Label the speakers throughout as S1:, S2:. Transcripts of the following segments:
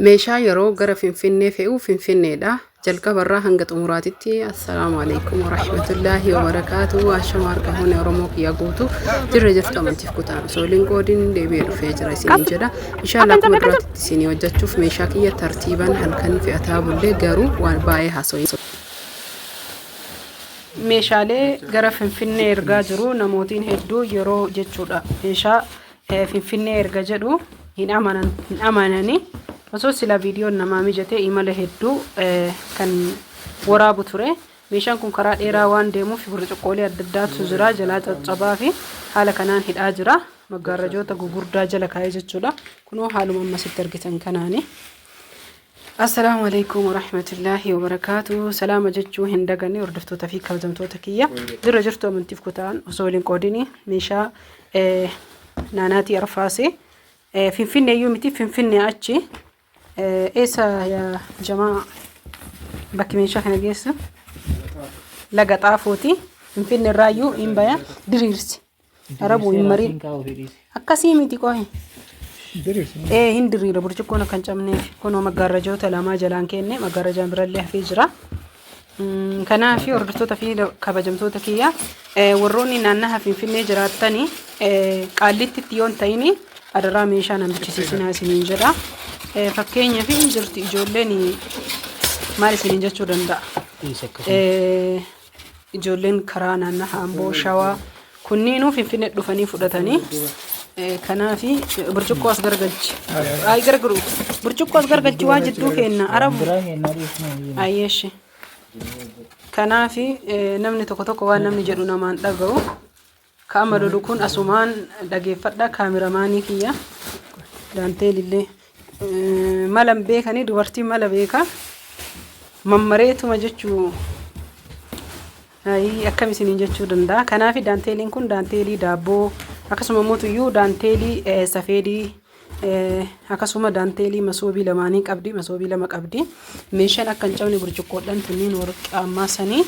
S1: Meeshaa yeroo gara Finfinnee fe'u Finfinneedha. Jalqabarraa hanga xumuraatitti Assalaamu Aleykum Warahmatullaahi Wabarakaatuh. Ashama harka fuune Oromoo kiyya guutuu jirra jirtu amantiif kutaan osoo waliin qoodin deebi'ee dhufee jira isiniin jedha. Inshaallah akkuma duraatitti isinii hojjechuuf meeshaa kiyya tartiiban halkan fe'ataa bullee garuu waan baay'ee haasawin.
S2: Meeshaalee gara Finfinnee ergaa jiru namootiin hedduu yeroo jechuudha. Meeshaa Finfinnee erga jedhu hin amanan hin amanani. Osoo sila viidiyoon namaa mijatee imala hedduu kan waraabu ture. Meeshaan kun karaa dheeraa waan deemuuf burcuqqoolee adda addaatu jira jalaa caccabaa fi haala kanaan hidhaa jira. Maggaarrajoota gugurdaa jala kaa'ee jechuudha. Kunoo haaluma amma asitti argitan kanaani. Assalaamu alaikum warahmatullaahi wabarakaatu. Salaama jechuu hin daganne hordoftoota fi kabajamtoota kiyya. Jirra jirtu amantiif kutaan osoo waliin qoodini meeshaa naanaatii arfaasee Finfinnee iyyuu miti Finfinnee achi eessa yaa jamaa bakki meeshaa kana geessu laga xaafooti. Finfinnee irraa iyyuu hin baya diriirsi. Arabu hin marin. Akkasii miti qohi. Ee hin diriira burcuqqoon akka hin cabneef kunoo maggaarrajoota lamaa jalaan kenne maggaarrajaan birallee hafee jira. Kanaaf hordoftoota fi kabajamtoota kiyya warroonni naannaha Finfinnee jiraattani qaallittitti yoo hin ta'in adaraa meeshaa nan bichisiisinaa isiniin jedha. Fakkeenyaaf hin jirti ijoolleen maal isiniin jechuu danda'a. Ijoolleen karaa naannaha Amboo, Shawaa kunniinuu Finfinnee dhufanii fudhatanii kanaaf burcuqqoo as gargalchi. Ay gargaru. Burcuqqoo as gargalchi waa jidduu keenna arabu. Ayyeeshi. Kanaaf namni tokko tokko waan namni jedhu namaan dhaga'u. Ka amma lolu kun asumaan dhageeffadha kaameramaanii kiyya. Daanteelillee mala hin beekanii dubartiin mala beeka. Mammareetuma jechuu ayii akkam isiniin jechuu danda'a. Kanaaf daanteeliin kun daanteelii daabboo akkasuma immoo tuyyuu daanteelii safeedii akkasuma daanteelii masoobii lamaanii qabdi masoobii lama qabdi. Meeshaan akka hin cabne burcuqqoodhaan tunniin warqaammaa sanii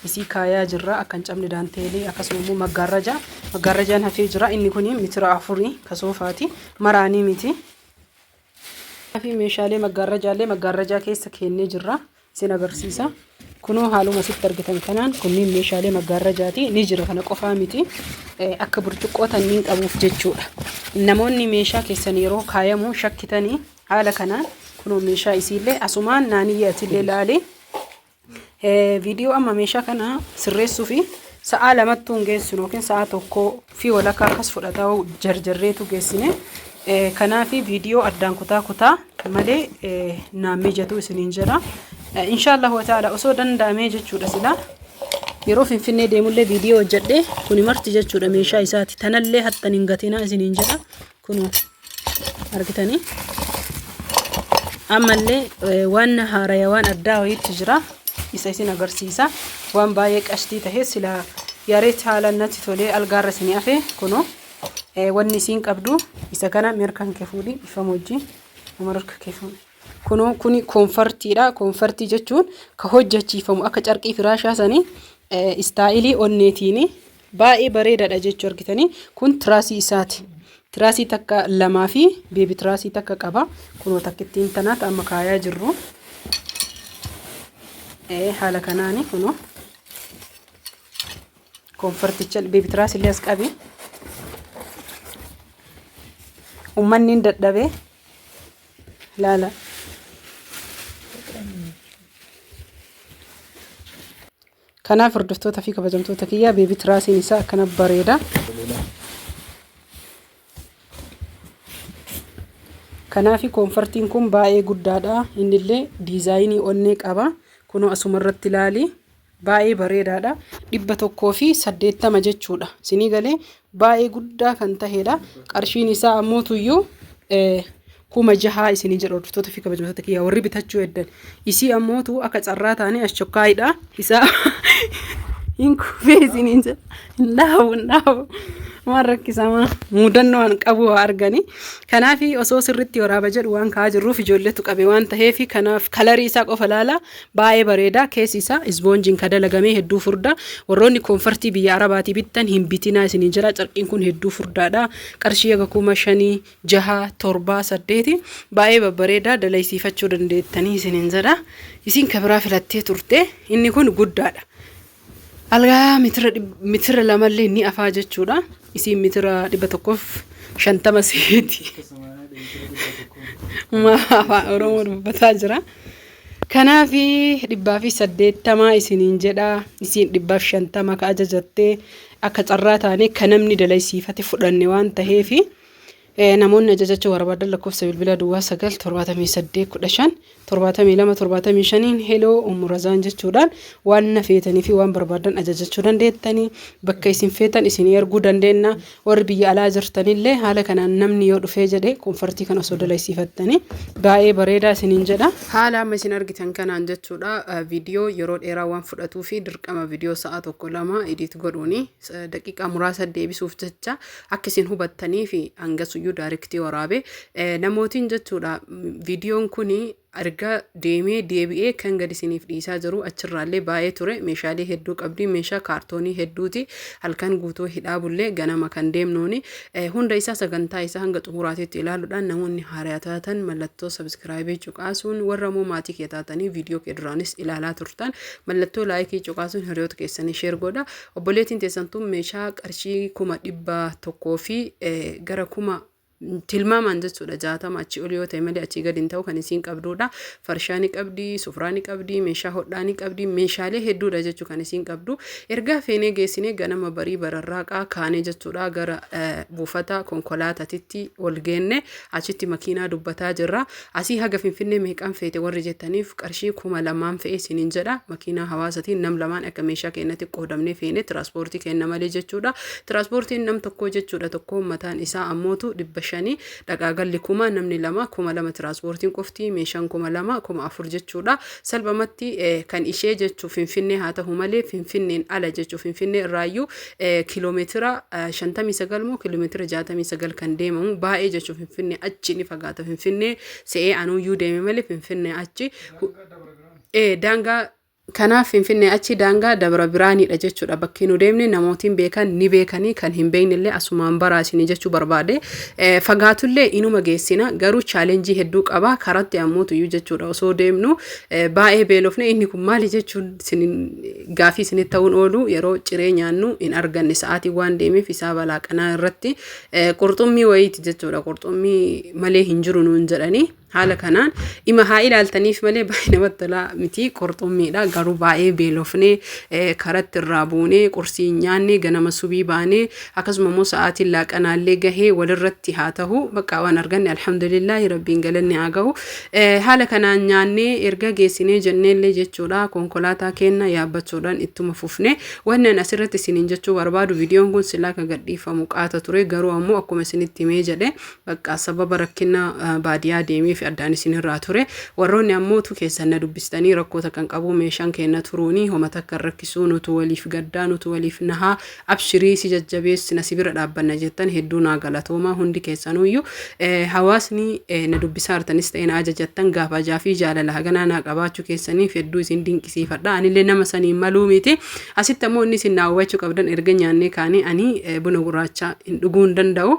S2: isii kaayaa jirra akka hin cabne daanteelii akkasuma immoo maggaarraja maggaarrajaan hafee jira inni kun mitira afurii ka soofaati maraanii miti. Fi meeshaalee maggaarrajaallee maggaarrajaa keessa keennee jirra isin agarsiisa. Kunoo haaluma asitti argitan kanaan kunniin meeshaalee maggaarrajaati ni jira kana qofaa miti akka burcuqqoo tanniin qabuuf jechuudha. Namoonni meeshaa keessan yeroo kaayamu shakkitanii haala kanaan kunoo meeshaa isiillee asumaan naaniyya atillee laali. Viidiyoo amma meeshaa kana sirreessuu fi sa'aa lamattuu hin geessinu yookiin sa'aa tokkoo fi walakkaa akkas fudhataa jarjarreetu geessine. Kanaaf viidiyoo addaan kutaa kutaa malee naan mijatu isiniin jedha. Inshaallah wa ta'ala osoo danda'amee jechuudha silaa yeroo Finfinnee deemullee viidiyoo hojjedhe kuni marti jechuudha meeshaa isaati. Tanallee hattan hin gatinaa isiniin jedha. Kunoo argitanii ammallee waan haaraya waan addaa wayiitti jira isa isin agarsiisa waan baay'ee qashtii tahe sila yareet haalaan natti tolee algaarra isin hafe kunoo wanni isiin qabdu isa kana mirkan kee fuudhi ifama wajjin harka kee fuudhi kunoo kuni koonfartiidha koonfartii jechuun ka hojjechiifamu akka carqii firaashaa sanii istaayilii onneetiini Baay'ee bareedaadha jechuu argitanii kun tiraasii isaati. Tiraasii takka lamaa fi beebi tiraasii takka qaba. Kunoo takkittiin tanaat amma kaayaa jirru. Haala kanaani kunoo koonfarticha beebi tiraasii illee as qabi. Uummanni hin dadhabee laala. Kanaaf hordoftoota fi kabajamtoota kiyyaa beebi tiraasiin isaa akkana bareeda. Kanaaf koonfartiin kun baay'ee guddaadha. Innillee diizaayinii onnee qaba. Kunoo asuma irratti ilaali. Baay'ee bareedaadha. 180 jechuudha. Isinii galee baay'ee guddaa kan tahedha. Qarshiin isaa ammoo tuyyuu 6000 isiniin jedha hordoftoota fi kabajamtoota kiyyaa warri bitachuu heddan. Isii ammootu akka carraa taane as chokkaayidha. Isaa hin kufee isiniin jedha. Hin dhaabu hin dhaabu. Waan rakkisamaa mudannoo an qabu haa argani. Kanaaf osoo sirritti waraaba jedhu waan ka'aa jirruuf ijoolleetu qabe waan ta'eef, kanaaf kalarii isaa qofa laala, baay'ee bareeda. Keessi isaa isboonjiin ka dalagamee hedduu furda. Warroonni comfortii biyya Arabaatii bittan hin bitinaa isiniin jira. Carqiin kun hedduu furdaadha. Qarshii aga 5000, 6, 7, 8 baay'ee babbareeda, dalaysiifachuu dandeettanii isiniin jedha. Isin ka biraa filattee turte, inni kun guddaadha. Algaa mitira lamallee ni afaa jechuudha. Isiin mitira 150 seeti. Afaan Oromoo dubbataa jira. Kanaaf 180 isiniin jedha. Isiin 150 ka ajajattee akka carraa taane ka namni dalaysiifate fudhanne waan taheefi, namoonni ajajachuu barbaadan lakkoofsa bilbilaa 09 78 15 72 75n hello Umurazaan jechuudhaan waan na feetanii fi waan barbaadan ajajachuu dandeettanii, bakka isin feetan isin erguu dandeenya. Warri biyya alaa jirtanillee haala kanaan namni yoo dhufee jedhe comfortii kan osoo dalaysiifattanii baay'ee bareedaa isiniin jedha.
S1: Haala amma isin argitan kanaan jechuudha, viidiyoo yeroo dheeraa waan fudhatuu fi dirqama viidiyoo sa'a tokko lama edit godhuuni daqiiqaa muraasa deebisuuf jecha akka isin hubattanii fi hangasuyyuu directii waraabe namootiin jechuudha. Viidiyoon kuni erga deemee deebi'ee kan gadi isiniif dhiisaa jiru achirraallee baay'ee ture. Meeshaalee hedduu qabdi, meeshaa kaartoonii hedduuti. Halkan guutuu hidhaa bullee ganama kan deemnuuni hunda isaa sagantaa isaa hanga xumuraatitti ilaaluudhaan, namoonni haaraa taatan mallattoo subscribe cuqaasuun, warra immoo maatii kee taatanii viidiyoo kee duraanis ilaalaa turtan mallattoo like cuqaasuun hiriyoota keessanii share godha. Obboleettiin teessan tun meeshaa qarshii 100,000 fi gara kuma tilmaamaan jechuudha 60 achii ol yoo ta'e malee achii gadi hin ta'u kan isiin qabdudha. Farshaa ni qabdi, sufraa ni qabdi, meeshaa hodhaa ni qabdi, meeshaalee hedduudha jechuu kan isiin qabdu. Ergaa feenee geessinee ganama barii bararraaqaa kaanee jechuudha gara buufata konkolaataatitti ol geenne, achitti makiinaa dubbataa jirra. Asii haga Finfinnee meeqaan feete warri jettaniif, qarshii 2000n fe'e isiniin jedha. Makiinaa hawaasatiin nam lamaan akka meeshaa keenyatti qoodamnee feene, tiraanspoortii kenna malee jechuudha. Tiraanspoortiin nam tokkoo jechuudha, tokko mataan isaa ammootu 500, dhaqaagalli 1000, namni lama 2000 tiraanspoortiin qofti, meeshaan 2000, 4000 jechuudha. Salphumatti kan ishee jechuu Finfinnee haa ta'u malee Finfinneen ala jechuu, Finfinnee irraayyuu kiiloomeetira 59 moo kiiloomeetira 69 kan deemamu baay'ee jechuu, Finfinnee achi ni fagaata. Finfinnee se'ee anuuyyuu deeme malee Finfinnee achi daangaa. Kanaaf Finfinnee achi daangaa Dabra Biraaniidha jechuudha. Bakki nu deemne namootiin beekan ni beekanii, kan hin beekne illee asumaan baraa isinii jechuu barbaade. Fagaatullee inuma geessina, garuu challenge hedduu qaba. Karatti ammoo tuyyuu jechuudha osoo deemnu baay'ee beelofne, inni kun maali jechuun gaafii isinitti ta'uun oolu. Yeroo ciree nyaannu hin arganne, sa'aatii waan deemeef isaa balaaqanaa irratti qurxummii wayiiti jechuudha. Qurxummii malee hin jiru nuun jedhanii. Haala kanaan ima haa ilaaltaniif malee baay'ee namatti tolaa miti, qurxummiidha. Garuu baay'ee beelofnee karatti irraa buunee qursii hin nyaanne, ganama subii baanee, akkasuma immoo sa'aatiin laaqanaallee gahee walirratti haa ta'u, bakka waan arganne alhamdulillaahi, rabbiin galanni haa gahu. Haala kanaan nyaannee erga geessinee jenneellee jechuudha konkolaataa keenya yaabbachuudhaan ittuma fufne. Wanni ani asirratti isiniin jechuu barbaadu, viidiyoon kun silaa kan gadhiifamu qaata ture, garuu ammoo akkuma isinitti himee jedhe, bakka sababa rakkina baadiyaa deemee fi addaan isinirraa ture. Warroonni ammootu keessan na dubbistanii rakkoota kan qabu meeshaan keenya turuuni homa takka rakkisuu, nutu waliif gaddaa, nutu waliif nahaa, abshirii, si jajjabeessina, si bira dhaabbanna jettan hedduu naa galatooma hundi keessanuyyuu. Hawaasni na dubbisaa jirtanis ta'e na ajajattan gaafajaa fi jaalala haganaa naa qabaachuu keessaniif hedduu isin dinqisiifadha. Anillee nama saniin maluu miti. Asitti ammoo inni isin naa hubachuu qabdan, erga nyaannee kaanii ani buna gurraacha hin dhuguu hin danda'u.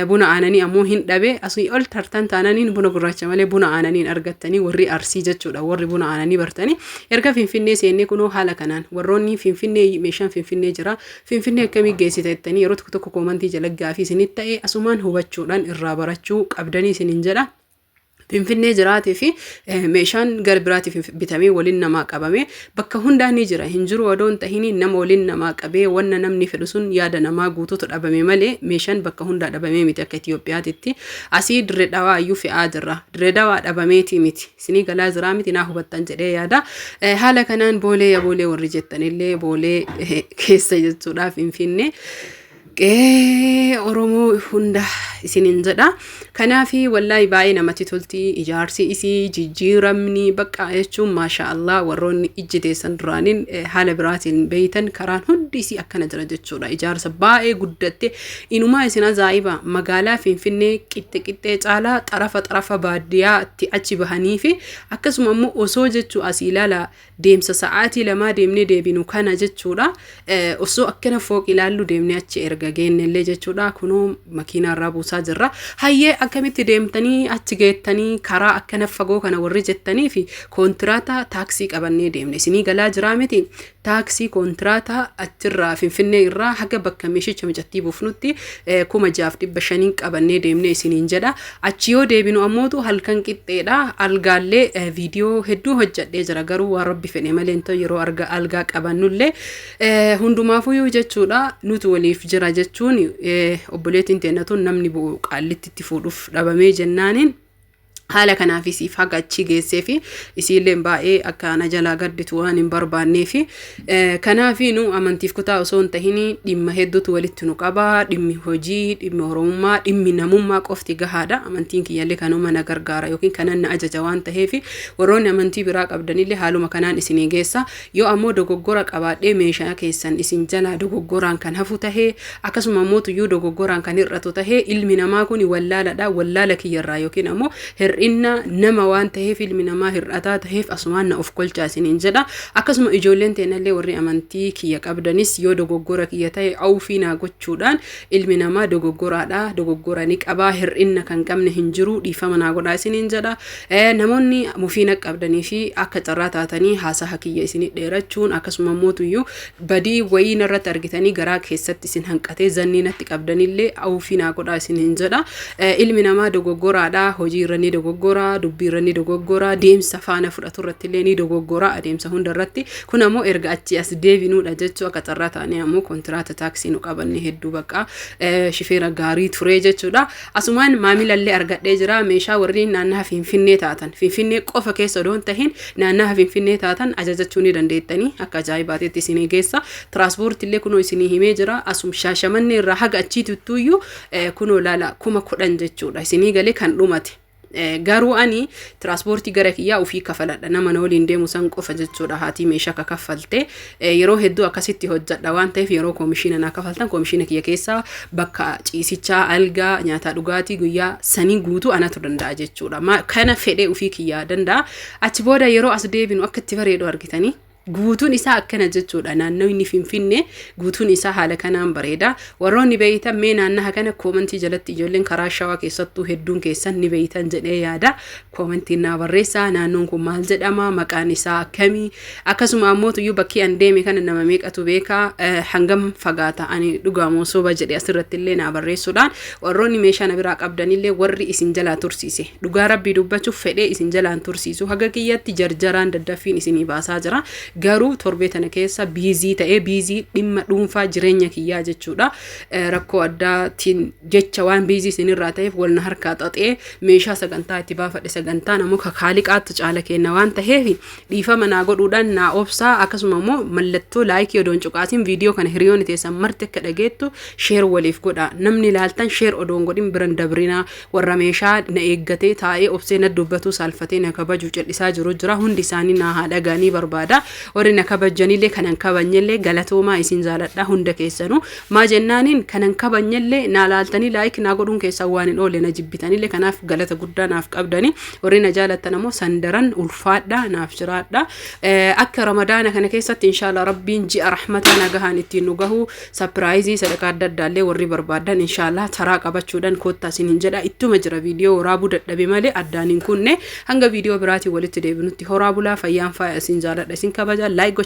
S1: Buna aananii ammoo hin dhabe. Asii ol tartan taananiin buna gurraacha malee buna aananii hin argattanii, warri Arsii jechuudha, warri buna aananii bartanii. Erga Finfinnee seennee kunoo haala kanaan warroonni Finfinnee meeshaan Finfinnee jira, Finfinnee akkamii geessita jettanii yeroo tokko tokko commentii jala gaafii isinitti ta'e, asumaan hubachuudhaan irraa barachuu qabdanii isiniin jedha. Finfinnee jiraatee fi meeshaan gara biraatiif bitamee waliin namaa qabame bakka hundaa ni jira. Hin jiru odoo hin tahini, nama waliin namaa qabee wanna namni fedhu sun yaada namaa guutuutu dhabame malee meeshaan bakka hundaa dhabamee miti akka Itoophiyaatitti. Asii Dirree Dhawaa iyyuu fe'aa jirra. Dirree Dhawaa dhabameetii miti. Isinii galaa jiraa miti, naa hubattan jedhee yaada. Haala kanaan Boolee ya Boolee warri jettanillee Boolee keessa jechuudha Finfinnee. Qe'ee Oromoo hunda isinin jedha. Kanaafi wallaahi baay'ee namatti tolti ijaarsi isii, jijjiiramni bakka jechuun maasha Allah. Warroonni ijji teessan duraaniin haala biraatiin beeytan karaan hundi Hundi isii akkana jira jechuudha. Ijaarsa baay'ee guddatte. Inumaa isin ajaa'iba, magaalaa Finfinnee qixxe qixxee caalaa xarafa xarafa baadiyyaatti achi bahanii fi akkasuma immoo osoo jechuu asii ilaala, deemsa sa'aatii 2 deemnee deebinu kana jechuudha. Osoo akkana fooq ilaallu deemnee achi erga geennellee jechuudha. Kunoo makiinaa irraa buusaa jirra. Hayyee, akkamitti deemtanii achi geettanii karaa akkana fagoo kana warri jettanii fi koontiraata taaksii qabannee deemne. Isinii galaa jiraa miti? Taaksii koontiraata achirraa Finfinnee irraa haga bakka meeshicha micattii buufnutti 6,500n qabannee deemne isiniin jedha. Achi yoo deebinu ammootu halkan qixxeedha. Algaallee viidiyoo hedduu hojjedhee jira, garuu waan Rabbi fedhe malee hin ta'u. Yeroo arga algaa qabannullee hundumaafuyyuu jechuudha, nutu waliif jira jechuun obboleettiin teennatuun namni bu'u qaallitti itti fuudhuuf dhabamee jennaaniin haala kanaaf isiif haga achi geessee fi isiilleen baay'ee akka ana jalaa gadditu waan hin barbaannee fi kanaaf nu amantiif kutaa osoo hin tahin dhimma hedduutu walitti nu qaba. Dhimmi hojii, dhimmi Oromummaa, dhimmi namummaa qofti gahaadha. Amantiin kiyyallee kanuma na gargaara yookiin kanan na ajaja waan taheef, warroonni amantii biraa qabdanillee haaluma kanaan isinii geessa. Yoo ammoo dogoggora qabaadhee meeshaa keessan isin jalaa dogoggoraan kan hafu tahee, akkasuma ammoo tuyyuu dogoggoraan kan hir'atu tahee, ilmi namaa kun wallaaladha. Wallaala kiyyarraa yookiin ammoo hir'inna nama waan taheef, ilmi namaa hir'ataa taheef, asumaan na of kolchaa isiniin jedha. Akkasuma ijoolleen teenallee, warri amantii kiyya qabdanis, yoo dogoggora kiyya ta'e awfii naa gochuudhaan, ilmi namaa dogoggoraadha, dogoggora ni qabaa, hir'inna kan qabne hin jiru, dhiifama naa godhaa isiniin jedha. Namoonni mufiina qabdanii fi akka carraa taatanii haasaha kiyya isinii dheerachuun, akkasuma mootuyyuu badii wayii narratti argitanii garaa keessatti isin hanqatee zannii natti qabdanillee, awfii naa godhaa isiniin jedha. Ilmi namaa dogoggoraadha. Hojii irra ni dogoggora, dubbii irra ni dogoggora, deemsa faana fudhatu irratti illee ni dogoggora, adeemsa hunda irratti. Kun ammoo erga achi as deebinuudha jechuu. Akka carraa ta'anii ammoo kontiraata taaksii nu qabanne hedduu bakka shifeera gaarii ture jechuudha. Asumaan maamilallee argadhee jira. Meeshaa warri naannaha Finfinnee taatan, Finfinnee qofa keessa odoo hin tahin naannaha Finfinnee taatan, ajajachuu ni dandeettanii, akka ajaa'ibaatitti isinii geessa. Tiraanspoortiillee kunoo isinii himee jira. Asum Shaashamannee irraa haga achiituttuuyyuu kunoo laala, 10,000 jechuudha. Isinii galee kan dhumate. Garuu ani tiraanspoortii gara kiyyaa ofii kafaladha, nama na waliin deemu san qofa jechuudha. Haatii meeshaa ka kaffalte yeroo hedduu akkasitti hojjedha waan ta'eef, yeroo koomishiina naa kafaltan koomishiina kiyya keessaa bakka ciisichaa, algaa, nyaataa, dhugaatii guyyaa sanii guutuu anatu danda'a jechuudha. Kana fedhee ofii kiyyaa danda'a. Achi booda yeroo as deebinu akka itti bareedu argitanii, guutuun isaa akkana jechuudha. Naannawni Finfinnee guutuun isaa haala kanaan bareeda. Warroonni beeytan mee naannaha kana koomantii jalatti, ijoolleen karaa Shawaa keessattuu hedduun keessan ni beeytan jedhee yaada, koomantiin naa barreessaa. Naannoon kun maal jedhama? Maqaan isaa akkamii? Akkasuma ammoo tuyyuu bakkii an deeme kana nama meeqatu beekaa? Hangam fagaata? Ani dhugaamoo soba jedhe asirratti illee naa barreessuudhaan, warroonni meeshaa na biraa qabdanillee, warri isin jalaa tursiise, dhugaa Rabbii dubbachuuf fedhee isin jalaan tursiisu, haga kiyyatti jarjaraan daddaffiin isinii baasaa jira. Garuu torbee tana keessa busy ta'ee, busy dhimma dhuunfaa jireenya kiyyaa jechuudha, rakkoo addaatiin jecha waan busy isinirraa ta'eef wal na harkaa xaxee meeshaa sagantaa itti baafadhe. Sagantaan ammoo kakaaliqaattu caala kenna waan ta'eef, dhiifama naa godhuudhaan naa obsaa. Akkasuma immoo mallattoo like odoon cuqaasin viidiyoo kana hiriyoonni teessan marti akka dhageettu share waliif godha. Namni ilaaltan share odoon godhin biran dabrinaa. Warra meeshaa na eeggatee taa'ee obsee na dubbatu saalfatee na kabaju cal'isaa jiru jira. Hundi isaanii naa haa dhaga'anii barbaada. Warri na kabajjanillee, kanan kabajnellee, galatoomaa, isin jaaladha hunda keessanuu. Maa jennaaniin, kanan kabajnellee naa laaltanii like naa godhuun keessan waan hin oolle, na jibbitanillee kanaaf galata guddaa naaf qabdanii. Warri na jaalattan ammoo sandaran ulfaadha, naaf jiraadha. Akka Ramadaana kana keessatti, inshallah, Rabbiin ji'a rahmataa nagahaan ittiin nu gahu, surprise sadaqaa adda addaallee warri barbaadan, inshallah, taraa qabachuudhaan koottaa isiniin jedha. Ittuma jira, viidiyoo waraabuu dadhabe malee addaan hin kunne. Hanga viidiyoo biraatiin walitti deebinutti horaa bulaa, fayyaan faaya, isin jaaladha, isin kabaja, like.